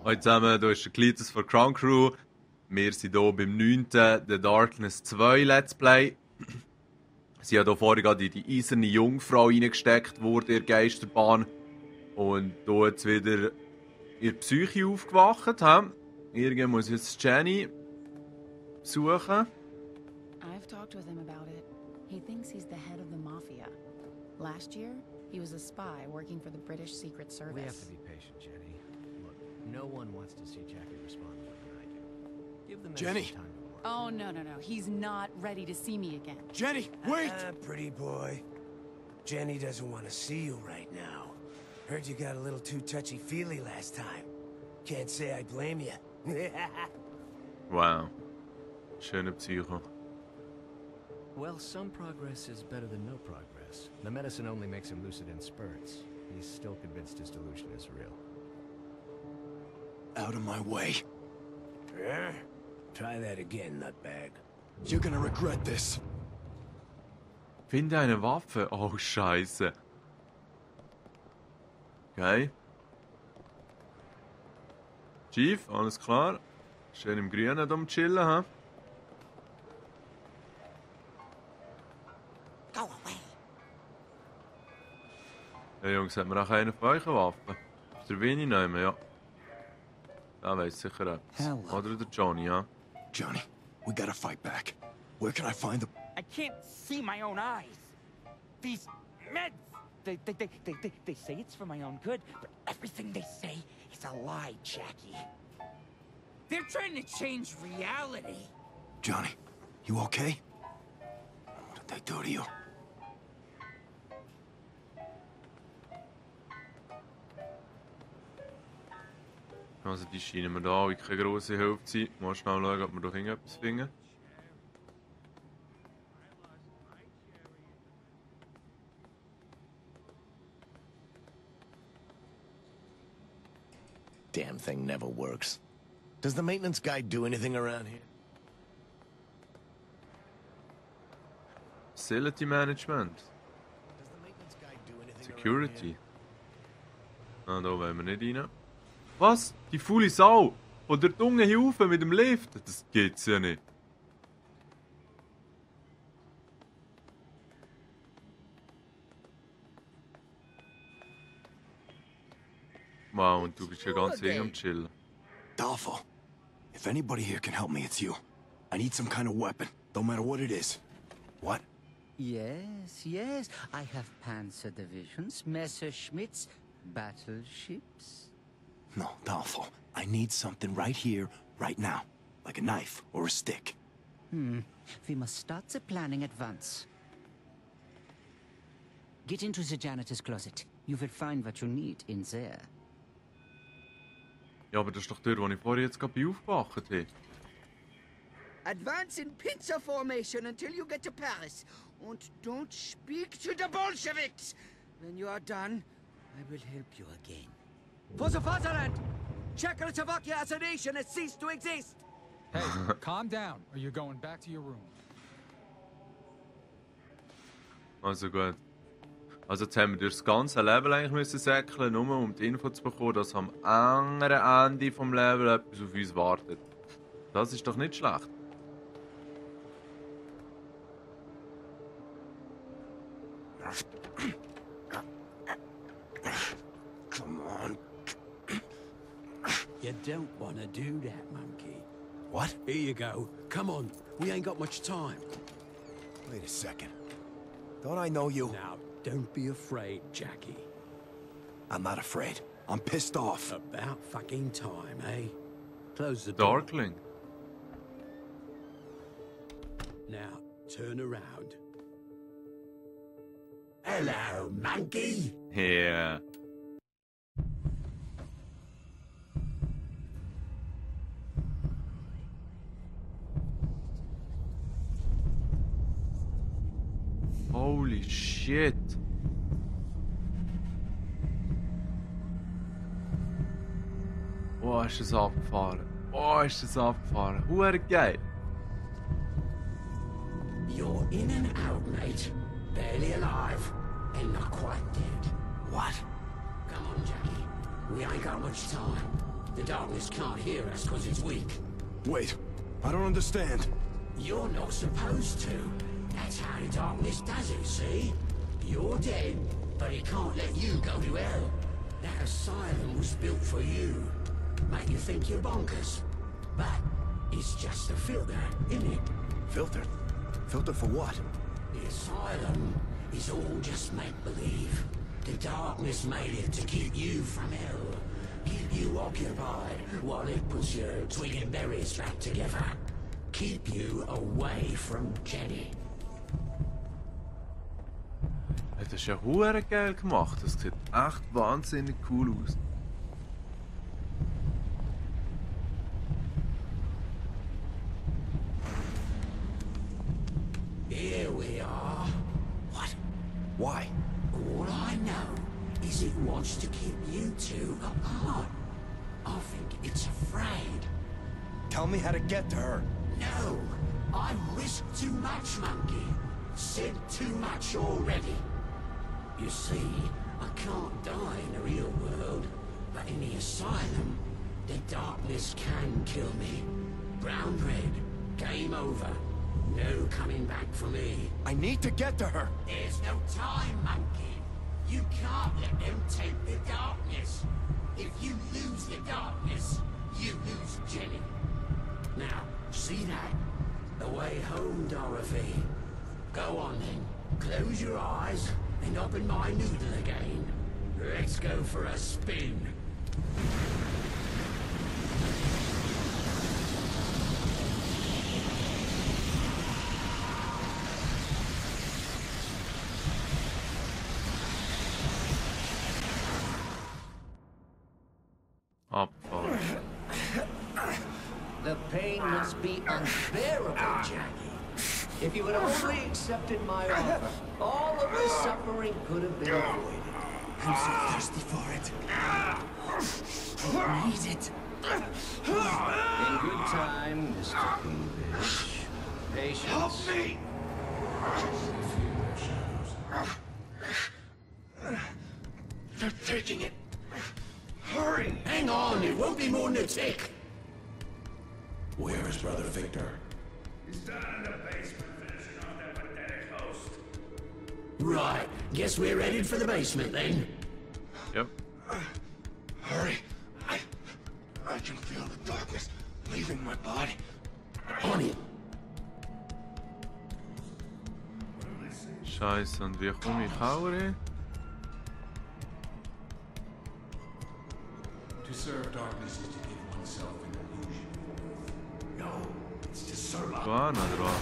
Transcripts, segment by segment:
Hallo zusammen, hier ist der Klitus von Crown Crew. Wir sind hier beim 9. The Darkness 2 Let's Play. Sie haben hier vorhin gerade in die eiserne Jungfrau reingesteckt, wurde in der Geisterbahn. Und hier jetzt wieder in der Psyche aufgewacht. Irgendwann muss ich jetzt Jenny besuchen. I've talked with him about it. He thinks he's the head of the mafia. Last year, he was a spy working for the British Secret Service. We have to be patient, Jenny. Look, no one wants to see Jackie respond the way I do. Give them Jenny. some time to work. Oh, no. He's not ready to see me again. Jenny, wait! Pretty boy. Jenny doesn't want to see you right now. Heard you got a little too touchy-feely last time. Can't say I blame you. Wow. Schöne Psycho. Well, some progress is better than no progress. The medicine only makes him lucid in spurts. He's still convinced his delusion is real. Out of my way. Huh? Try that again, nutbag. You're gonna regret this. Finde eine Waffe. Oh, Scheiße. Okay. Chief, alles klar. Schön im Grünen am Chillen, ha? Go away. Ja, Jungs, hat man auch eine von euch eine Waffe? Ist der Winnie nehmen, ja. Da weiss sicher etwas. Hello. Oder der Johnny, ja. Johnny, we gotta fight back. Where can I find the... I can't see my own eyes. These meds, they say it's for my own good, but everything they say is a lie, Jackie. They're trying to change reality. Johnny, you okay? What did they do to you? Also die scheinen mir da auch keine grosse Hilfe zu sein. Mal schnell schauen, ob wir da irgendetwas finden. Damn thing never works. Does the maintenance guy do anything around here? Facility Management. Does the maintenance guy do anything Security. Ah, da wollen wir nicht rein. Was? Die faule Sau! Von der Dunge Hilfe mit dem Lift? Das geht's ja nicht. Wow, und du bist ja ganz eng am Chillen. Dalfo, if anybody here can help me, it's you. I need some kind of weapon, no matter what it is. What? Yes. I have Panzer divisions, Messerschmitts, battleships. No, Dalfo. I need something right here, right now. Like a knife or a stick. We must start the planning at once. Get into the janitor's closet. You will find what you need in there. Ja, aber das ist doch dort, wo ich vorher jetzt gerade aufgewacht habe. Advance in pincer formation until you get to Paris. And don't speak to the Bolsheviks. When you are done, I will help you again. For the fatherland! Czechoslovakia as a nation has ceased to exist! Hey, calm down, or you're going back to your room. Also gut. Also jetzt haben wir durch das ganze Level eigentlich müssen säckeln, nur um die Info zu bekommen, dass am anderen Ende vom Level etwas auf uns wartet. Das ist doch nicht schlecht. Come on. You don't want to do that, monkey. What? Here you go. Come on, we ain't got much time. Wait a second. Don't I know you? Now, don't be afraid, Jackie. I'm not afraid. I'm pissed off. About fucking time, eh? Close the door. Darkling. Now, turn around. Hello, monkey. Yeah. Holy shit. Oh, ist das abgefahren. Oh, ist das abgefahren. Hure geil. You're in and out, mate. Barely alive. And not quite dead. What? Come on, Jackie. We ain't got much time. The darkness can't hear us because it's weak. Wait, I don't understand. You're not supposed to. That's how the darkness does it, see? You're dead, but it can't let you go to hell. That asylum was built for you. Make you think you're bonkers. But it's just a filter, isn't it? Filter? Filter for what? The asylum is all just make-believe. The darkness made it to keep you from hell. Keep you occupied while it puts your twig and berries back together. Keep you away from Jenny. Das ist ja hure geil gemacht. Das sieht echt wahnsinnig cool aus. Here we are. What? Why? All I know is it wants to keep you two apart. I think it's afraid. Tell me how to get to her. No, I've risked too much, Monkey. Said too much already. You see, I can't die in the real world, but in the asylum, the darkness can kill me. Brown red, game over. No coming back for me. I need to get to her. There's no time, Monkey. You can't let them take the darkness. If you lose the darkness, you lose Jenny. Now, see that? The way home, Dorothy. Go on then. Close your eyes and open my noodle again. Let's go for a spin. Abfahrt. The pain must be unbearable, Jackie. If you had only accepted my offer, all of this suffering could have been avoided. I'm so thirsty for it. I need it. In good time, Mr. Peevish. Patience. Help me! They're taking it. Hurry! Hang on, it won't be more than a tick. Where is Brother Victor? He's down in the basement finishing off that pathetic host. Right, guess we're headed for the basement then. Yep. Hurry! I can feel the darkness leaving my body. On it. Scheiße, und wie komme ich auch rein? To serve darkness is to give oneself an illusion. No, it's just Sir Locke. Da oder was?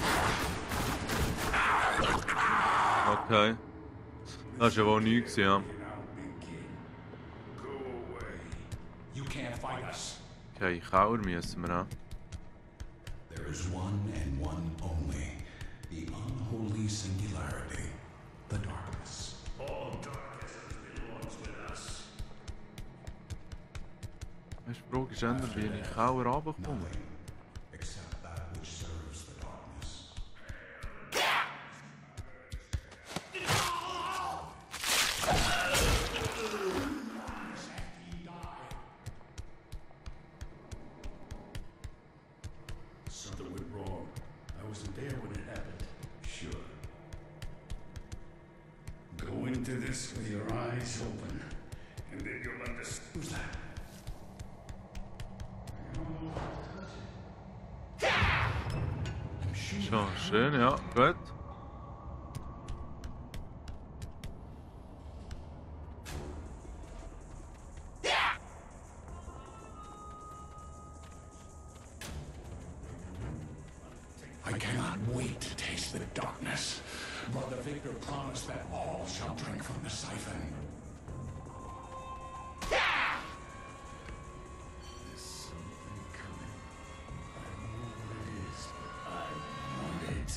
Okay. Das war ja wohl nichts, ja. Go away. You can't fight us. Okay, Kauer müssen wir auch. There is one and one only. The unholy singularity. The darkness. All darkness belongs with us. Die Frage ist eher, wie ich Kauer runterkomme. Except that which serves the darkness. Something went wrong. I wasn't there when it happened. Sure. Go into this with your eyes open, and then you'll understand. Who's that? Schon schön, ja, gut. I cannot wait to taste the darkness. Brother Victor promised that all shall drink from the siphon. There's something coming. I don't know what it is, but I want it.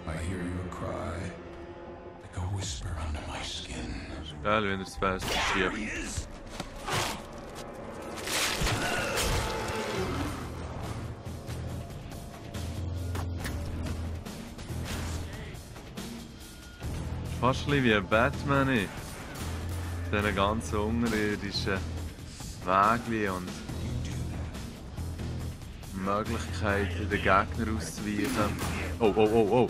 I hear your cry, like a whisper under my skin. Geil, wenn er es fest schiebt. He is. fast ein bisschen wie ein Batman in diesen ganzen unterirdischen Wegen und Möglichkeiten, den Gegner auszuweichen. Oh, oh, oh, oh.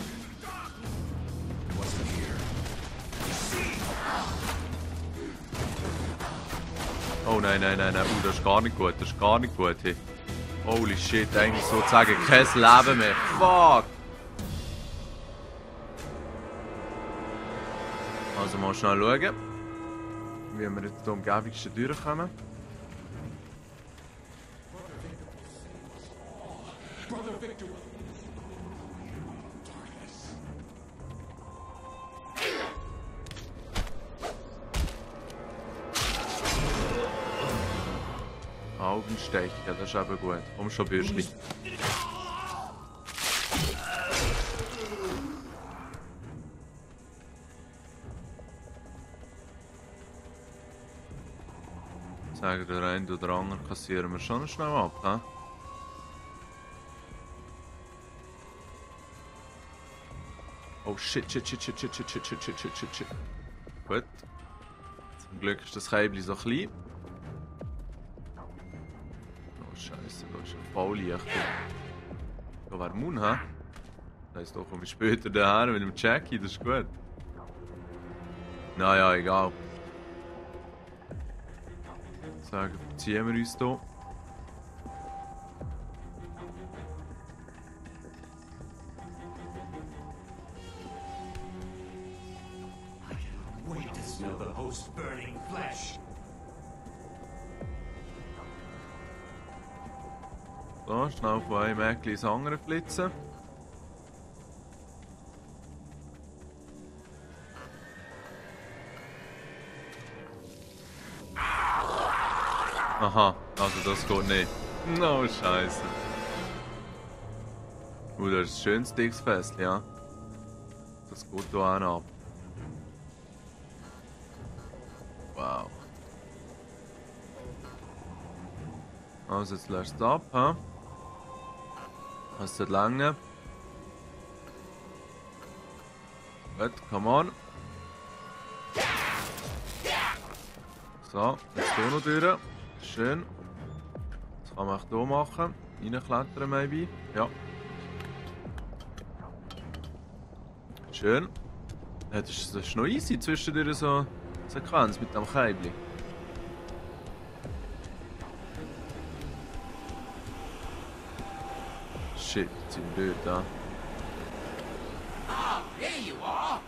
Oh nein, nein, nein, nein. Das ist gar nicht gut, das ist gar nicht gut. Hey. Holy shit, eigentlich sozusagen kein Leben mehr. Fuck! Also mal schnell schauen, wie wir jetzt hier am gäbigsten durchkommen. Augenstechen, das ist eben gut. Komm schon, Bürschli. Sagen der eine oder andere kassieren wir schon schnell ab, he? Oh shit, shit, shit, shit, shit, shit, shit, shit, shit, shit, shit, shit. Gut. Zum Glück ist das Käbel so klein. Oh Scheiße, da ist ein Volllicht. Da wäre Moon, hä? Das heisst, da komme ich später daher mit dem Jackie, das ist gut. Naja, egal. Sagen, verziehen wir uns hier. Wait to smell the host's burning flesh. So, schnell von einem Eckchen ins andere flitzen. Aha, also das geht nicht. No, Scheiße. Das ist ein schönes dickes Fest, ja. Das geht hier auch ab. Wow. Also jetzt lässt es ab, hä? Das wird lange. Gut, come on. So, jetzt hier noch durch. Schön. Das kann man auch hier machen. Reinklettern, maybe. Ja. Schön. Ja, das ist noch easy zwischendurch so eine Sequenz mit dem Käbel. Shit, jetzt sind wir dort, ja. Ah, here you are.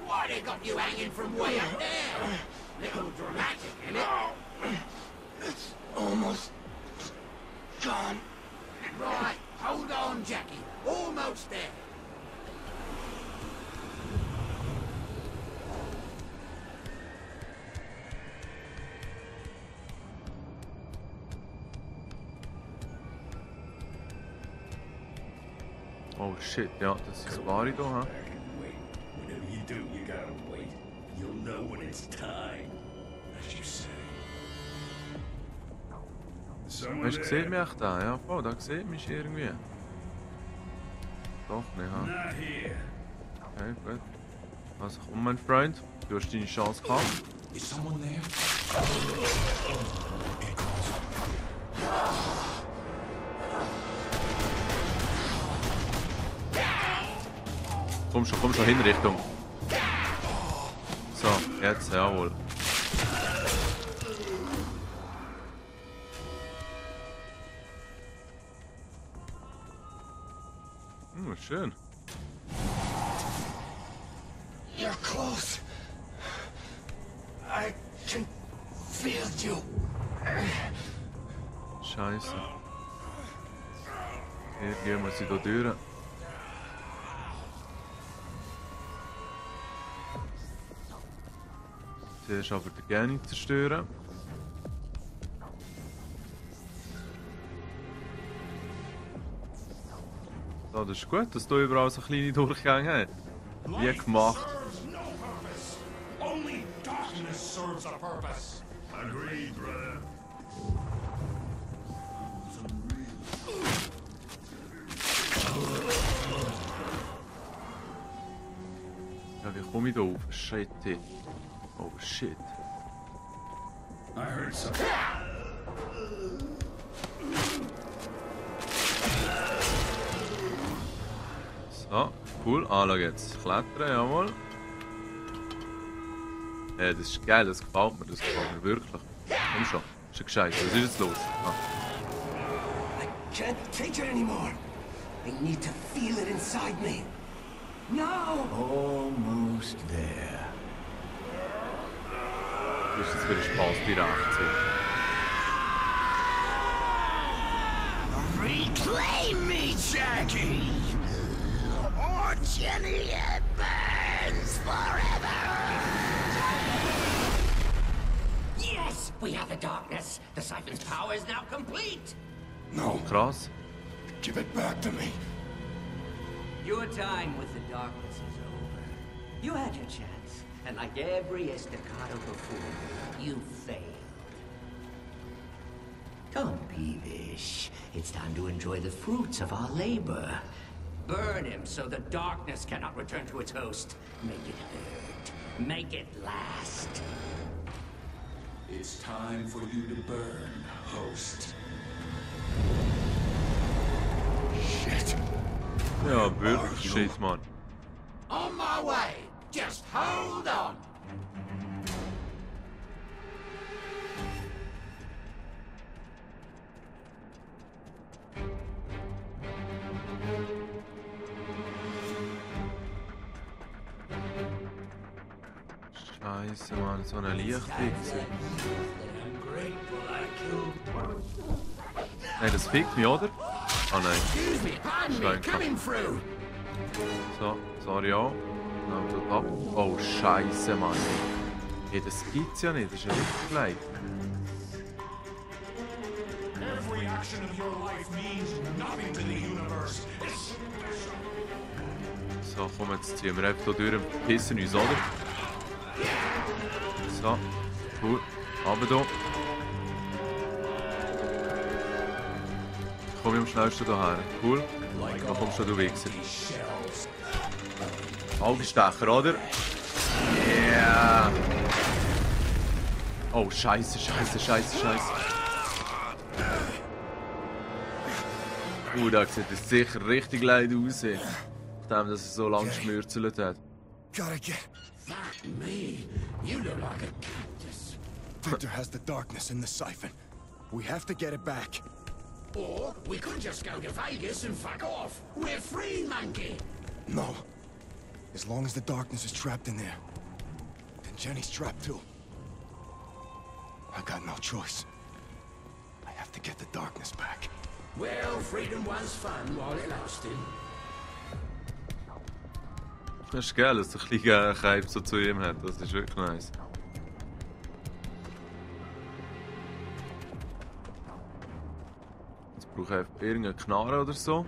Why they got you hanging from way up there? Little dramatic, isn't it? It's almost gone. Right, hold on, Jackie. Almost there. Oh shit, ja, das ist das Wahre hier, hä? Whatever you do, you gotta wait. You'll know when it's time. As you say. Hast du gesehen mich da? Ja, voll, da sieht mich irgendwie. Doch nicht, hä? Okay, gut. Also komm, mein Freund, du hast deine Chance gehabt. Is someone there? Komm schon, Hinrichtung. So, jetzt, jawohl. Schön. You're close. I can feel you. Scheiße. Hier gehen wir sie da durch. Zuerst aber den Geni zerstören. So, das ist gut, dass du überall so kleine Durchgänge hast. Wie gemacht. Only darkness serves a purpose. Agreed, brother. Ja, wie komme ich da auf? Shit. Oh shit. I heard something. So, cool. Schau jetzt. Klettern, jawohl. Das ist geil, das gefällt mir wirklich. Komm schon, ist ja gescheit. Was ist jetzt los? I can't take it anymore. I need to feel it inside me. No! Almost there. Das ist jetzt wieder Spaß bei rechts. Reclaim me, Jackie! Or Jenny, it burns forever! Yes, we have the darkness. The Siphon's power is now complete. No. Krass. Give it back to me. Your time with the darkness is over. You had your chance, and like every estacado before, you failed. Don't be peevish. It's time to enjoy the fruits of our labor. Burn him so the darkness cannot return to its host. Make it hurt. Make it last. It's time for you to burn, host. Shit. Ja, wirklich shit, Mann. On my way. Just hold on. Scheiße, Mann, so eine Lichtfixe. Nein, das fickt mich, oder? Ah nein. Scheinbar. So, sorry auch. Ab. Oh, Scheiße, Mann. Hey, das gibt's ja nicht, das ist ja richtig leid. Every action of your life means nothing to the universe. So, komm, jetzt ziehen wir einfach hier durch und pissen uns, oder? So, cool. Aber da. Komm ich am schnellsten hierher. Cool. Da kommst du Wichser. Augenstecher, oder? Yeah! Oh, Scheiße. Da sieht es sicher richtig leid aus. Nachdem, dass er so lange geschmürzelt hat. Gotta get. Fuck me. You look like a cactus. Victor has the darkness in the siphon. We have to get it back. Or we could just go to Vegas and fuck off. We're free, monkey. No. As long as the darkness is trapped in there, then Jenny's trapped too. I got no choice. I have to get the darkness back. Well, freedom was fun while it lasted. Das ist geil, dass der kleine Kaib so zu ihm hat. Das ist wirklich nice. Jetzt brauche ich einfach irgendeine Knarre oder so.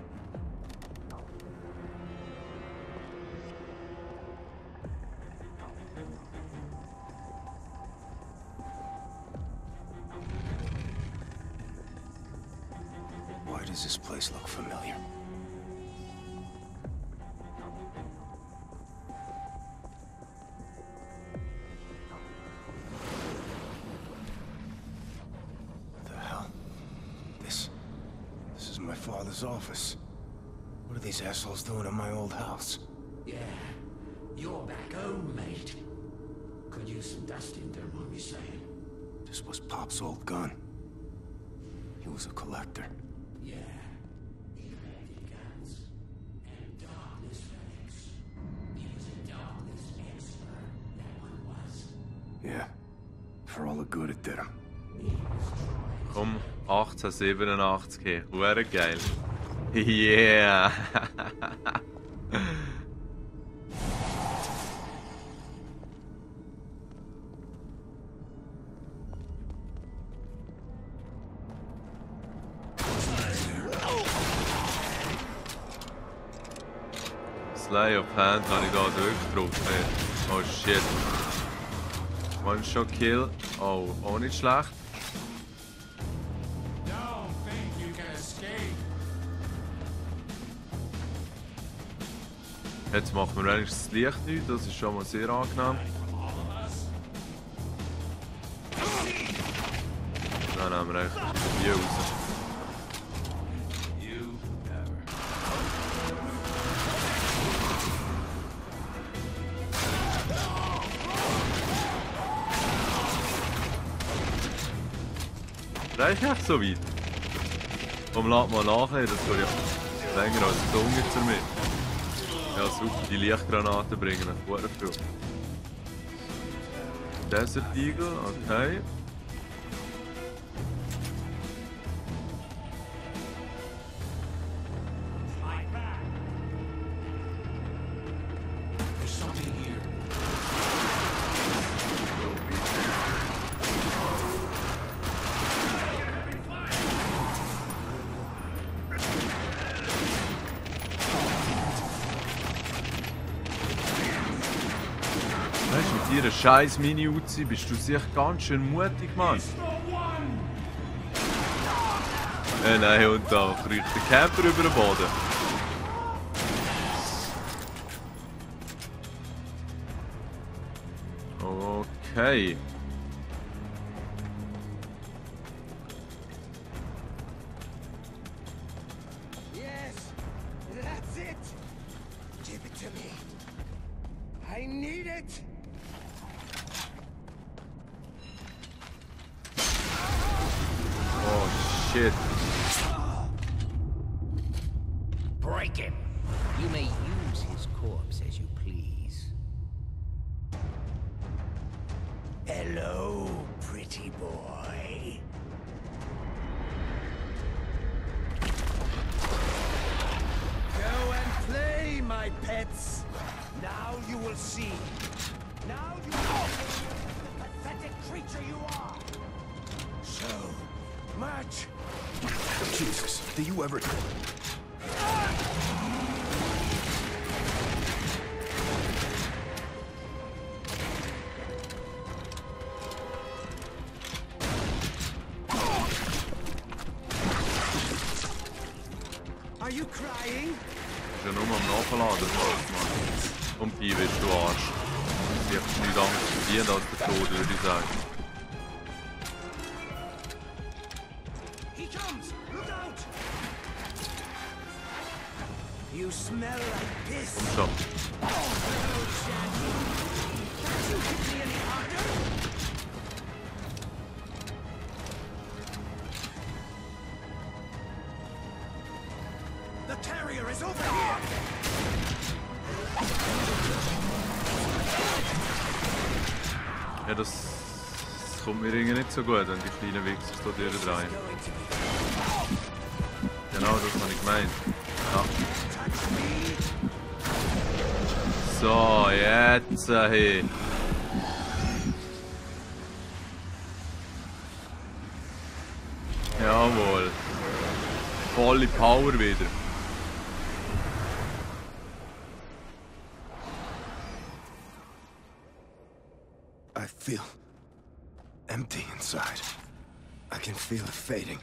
Why does this place look familiar? Father's office. What are these assholes doing in my old house? Yeah, you're back home, mate. Could use some dusting, don't mind me saying. This was Pop's old gun. He was a collector. Yeah, he collected guns and darkness relics. He was a darkness expert, that one was. Yeah, for all the good it did him. Komm, 1887, hey. Hure geil. Yeah! Slay of Hand habe ich da durchgedrückt. Hey. Oh shit. One-Shot Kill. Oh, auch nicht schlecht. Jetzt machen wir wenigstens das Licht nicht, das ist schon mal sehr angenehm. Dann nehmen wir eigentlich hier raus. Reicht echt so weit? Komm, lad mal nachher, das soll ja länger als eine Stunde zu mir. Ja, super, die Lichtgranaten bringen gut viel. Desert Eagle, okay. Mit ihrer scheiß Mini-Uzi bist du sicher ganz schön mutig, Mann. Nein, und da kriecht der Camper über den Boden. Okay. Yes, that's it. Give it to me. I need it. Oh shit. Break him. You may use his corpse as you please. Hello, pretty boy. Go and play, my pets. Now you will see. Now you will see the pathetic creature you are. So much. Jesus, do you ever... Are you crying? Ist ja nur am Nachladen, Mann. Und die willst du Arsch. Sie hat nichts anderes verdient als der Tod, würde ich sagen. He comes! Look out! You smell like piss. Komm schon. Hello, Jackie. Can't you hit me any harder? The carrier is over here! Ja, das kommt mir irgendwie nicht so gut, wenn die kleinen Wichser so durchdrehen. Genau, das habe ich gemeint. Ja. So, jetzt hey. Jawohl. Volle Power wieder. I feel empty inside. I can feel it fading.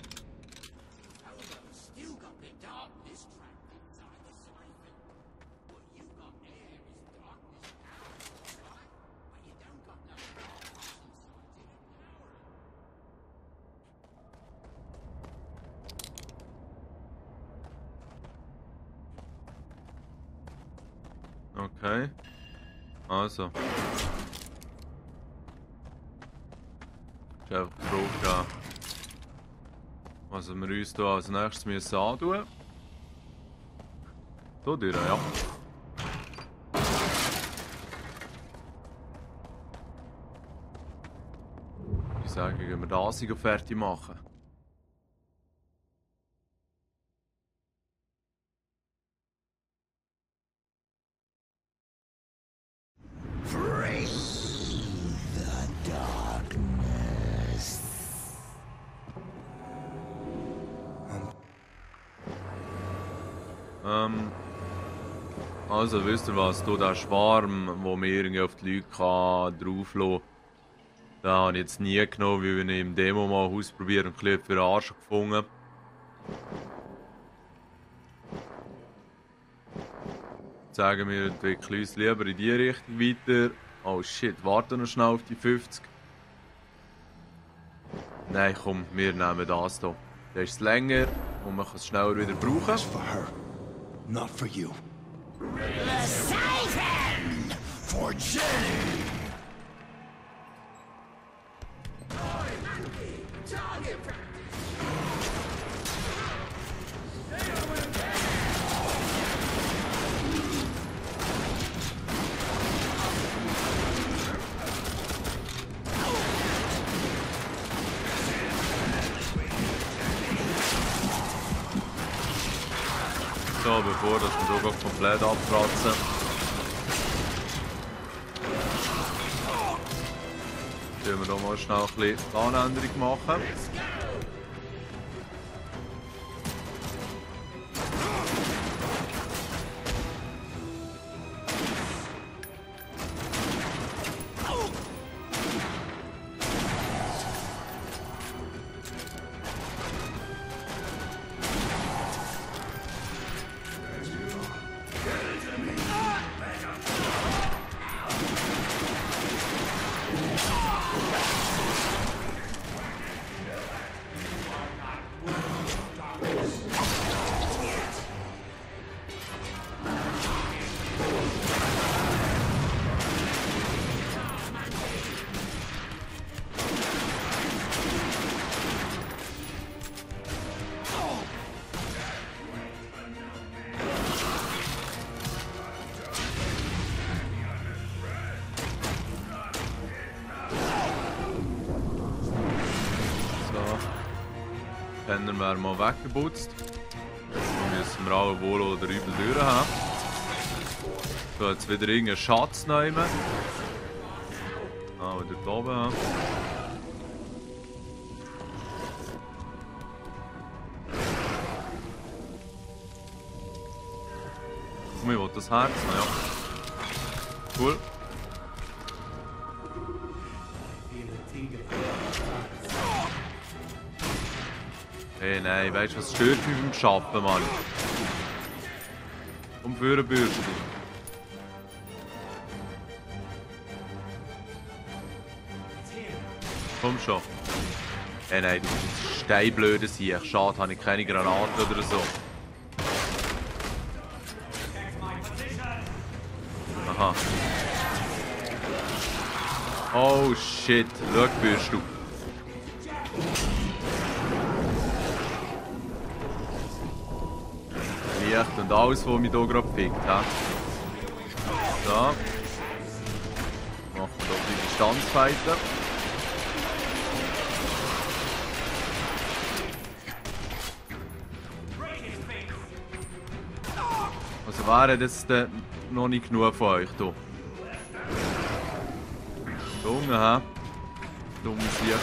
Still got the darkness trapped inside the siphon. What you got there is darkness power, right? But you don't got no darkness inside to power it. Okay. Also. Ich habe einfach die Frage, was wir uns hier als nächstes müssen antun. Hier durch, ja. Ich sage, gehen wir das fertig machen. Also wisst ihr was, hier der Schwarm, wo mir irgendwie auf die Leute drauf lassen kann, den habe ich jetzt nie genommen, weil ich im Demo mal ausprobiert und ein bisschen für den Arsch gefunden. Sagen wir, entwickeln uns lieber in die Richtung weiter. Oh shit, warte noch schnell auf die 50. Nein, komm, wir nehmen das hier. Das ist länger und man kann es schneller wieder brauchen. For her, not for you. Save him! For Jenny! So, bevor dass wir hier komplett abkratzen. Können wir hier mal schnell ein bisschen Planänderung machen. Penner wäre mal weggeputzt. Dann müssen wir alle wohl oder übel durch haben. So, jetzt wieder irgendeinen Schatz nehmen. Ah, wieder da oben haben. Komm, ich will das Herz noch, ja. Cool. Hey, nein, weißt du, was stört mich beim Schaffen, Mann? Komm für eine Bürste. Komm schon. Hey, nein, du bist ein steinblöder Sieg. Schade, habe ich keine Granaten oder so. Aha. Oh shit, schau, Bürste. Licht und alles, was mich hier gerade fickt. So. Machen wir doch die Distanzfighter. Also wäre das noch nicht genug von euch hier. Junge, hä? Dumme Sieg.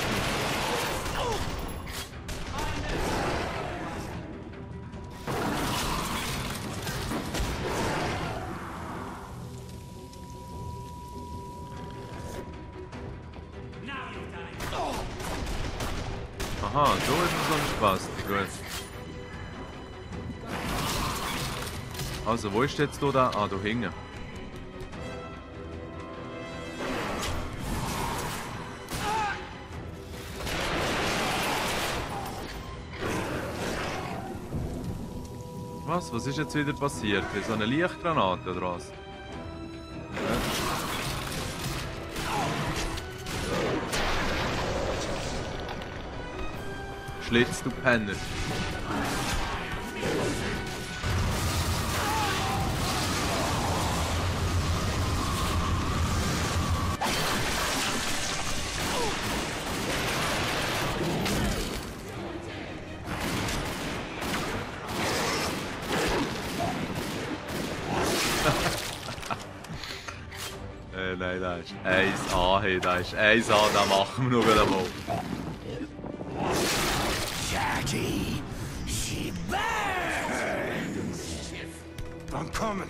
Aha, so ist es sonst Spaß. Gut. Also, wo ist jetzt da? Ah, da hinten. Was? Was ist jetzt wieder passiert? So eine Lichtgranate oder was? Schlitz, du Penner. Nein, das ist 1A, hey, das ist 1A, das machen wir noch einmal. Jackie, she burns! I'm coming,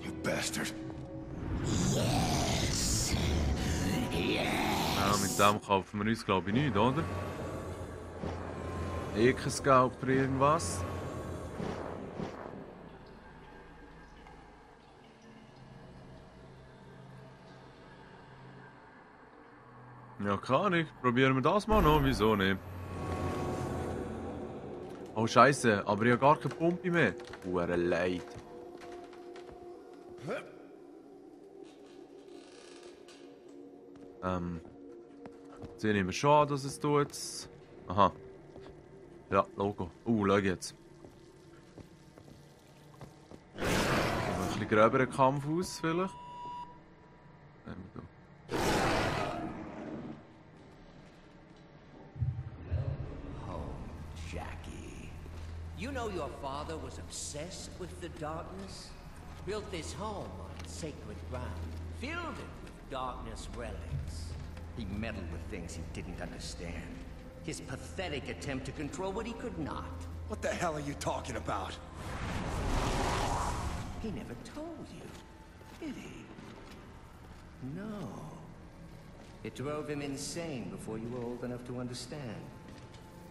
you bastard. Yes. Yes. Ja, mit dem kaufen wir uns, glaube ich, nicht, oder? Kein Scalp für irgendwas. Ja, keine Ahnung. Probieren wir das mal noch. Wieso nicht? Oh, Scheiße. Aber ich habe gar keine Pumpe mehr. Hure leid. Jetzt nehme ich schon an, dass es tut. Aha. Ja, Logo. Schau jetzt. Ein bisschen gröberer Kampf aus, vielleicht. You know your father was obsessed with the darkness? Built this home on sacred ground, filled it with darkness relics. He meddled with things he didn't understand. His pathetic attempt to control what he could not. What the hell are you talking about? He never told you, did he? No. It drove him insane before you were old enough to understand.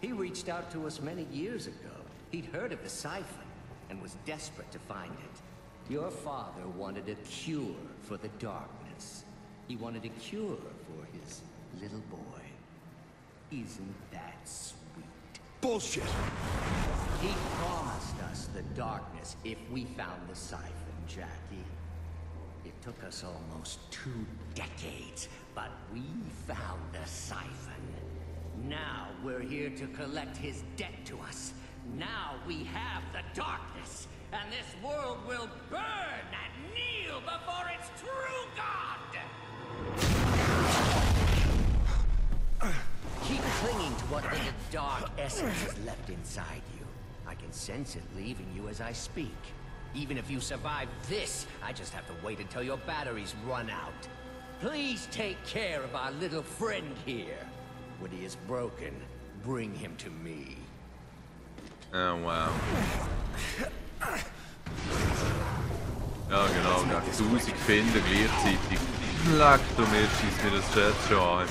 He reached out to us many years ago. He'd heard of the siphon and was desperate to find it. Your father wanted a cure for the darkness. He wanted a cure for his little boy. Isn't that sweet? Bullshit! He promised us the darkness if we found the siphon, Jackie. It took us almost 2 decades, but we found the siphon. Now we're here to collect his debt to us. Now we have the darkness, and this world will burn and kneel before its true God! Keep clinging to what little dark essence is left inside you. I can sense it leaving you as I speak. Even if you survive this, I just have to wait until your batteries run out. Please take care of our little friend here. When he is broken, bring him to me. Oh, wow. Ja, genau, gegen 1000 finden gleichzeitig. Leck du mir, schießt mir das Chat schon an.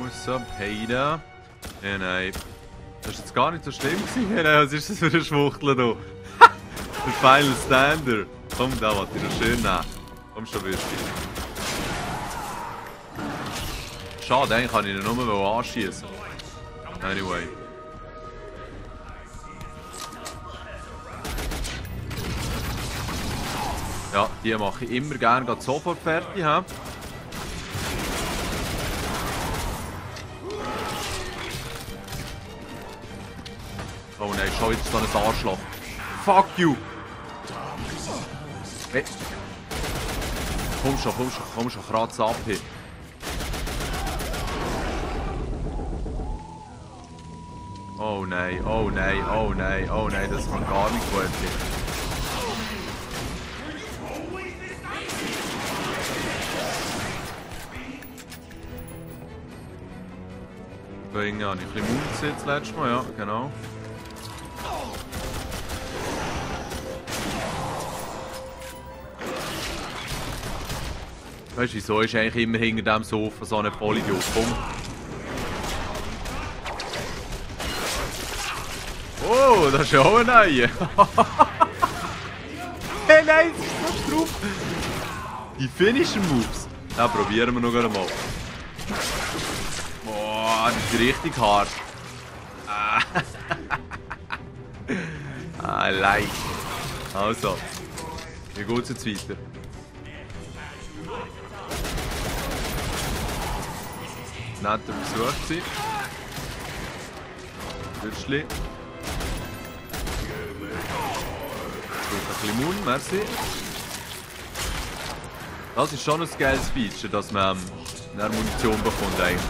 What's up, Hater? Ja, nein. Das war jetzt gar nicht so schlimm gewesen. Ja, nein, was ist das für eine Schwuchtel hier? Der Final Stander. Komm, da wollte ich noch schön nehmen. Komm schon, Würstchen. Schade, eigentlich kann ich ihn nur anschießen. Anyway. Ja, die mache ich immer gerne sofort fertig. He? Oh nein, schon wieder so ein Arschloch. Fuck you! Hey. Komm schon, kratz ab hier. Oh nein, das kann gar nicht gut sein. Deswegen habe ich ein bisschen Munition das letzte Mal, ja, genau. Weißt du, wieso ist eigentlich immer hinter dem Sofa so ein Vollidiot? Komm, Oh, das ist ja auch ein neuer. Hey, nein, es ist so drauf. Die Finisher Moves. Ja, probieren wir noch einmal. Boah, das ist richtig hart. I like. Also, wie geht's jetzt weiter? Netter Versuch gewesen. Würstchen. Ein bisschen Mund, merci. Das ist schon ein geiles Feature, dass man eine Munition bekommt eigentlich.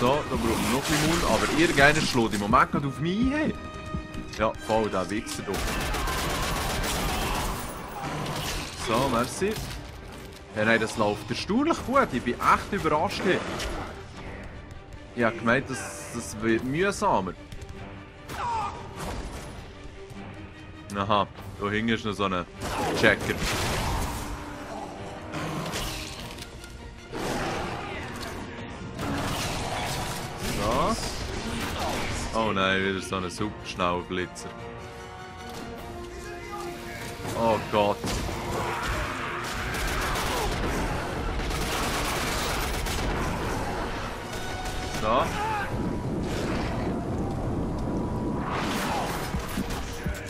So, da brauchen wir noch ein bisschen Mund, aber irgendeiner schlägt im Moment gerade auf mich ein. Hey. Ja, voll, der Wichser doch. So, merci. Ja, nein, das läuft erstaunlich gut. Ich bin echt überrascht. Ich habe gemeint, das wird mühsamer. Aha, da hinten ist noch so ein Checker. So. Oh nein, wieder so ein super schneller Blitzer. Oh Gott. So.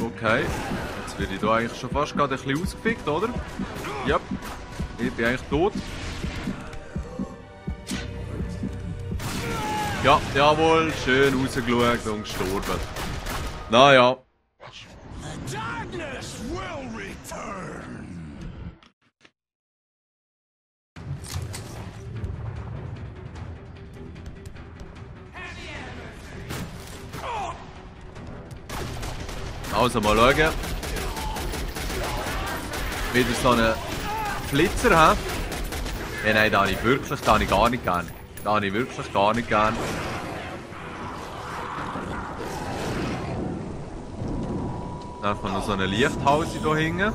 Okay. Jetzt werde ich hier eigentlich schon fast gerade ein bisschen ausgefickt, oder? Ja. Ich bin eigentlich tot. Ja, jawohl. Schön rausgeschaut und gestorben. Naja. The darkness will return. Also mal schauen. Wieder so einen Flitzer haben. Ja, nein, den habe ich wirklich gar nicht gern. Den habe ich wirklich gar nicht gern. Dann kommt noch so eine Lichthause hier hinten.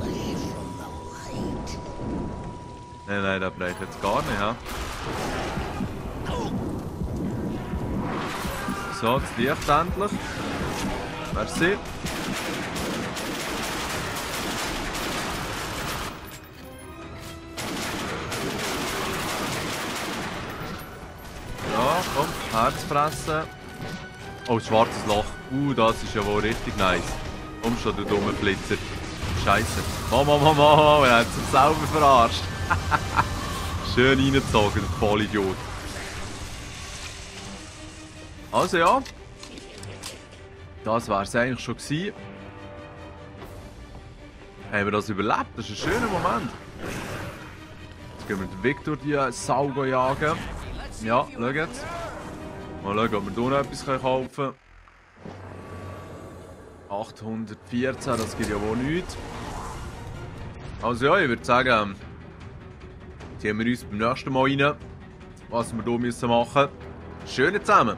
Nein, den brauche ich jetzt gar nicht. Ja. So, das Licht endlich. Merci. Ja, komm, Herz fressen. Oh, schwarzes Loch. Das ist ja wohl richtig nice. Komm schon, du dumme Blitzer. Scheiße. Mama, er hat sich selber verarscht. Schön reingezogen, der Vollidiot. Also ja. Das war es eigentlich schon gewesen. Haben wir das überlebt? Das ist ein schöner Moment. Jetzt gehen wir den Victor die Sau jagen. Ja, schau jetzt. Mal schauen, ob wir hier noch etwas kaufen können. 814, das gibt ja wohl nichts. Also ja, ich würde sagen, ziehen wir uns beim nächsten Mal rein, was wir hier machen müssen. Schön zusammen!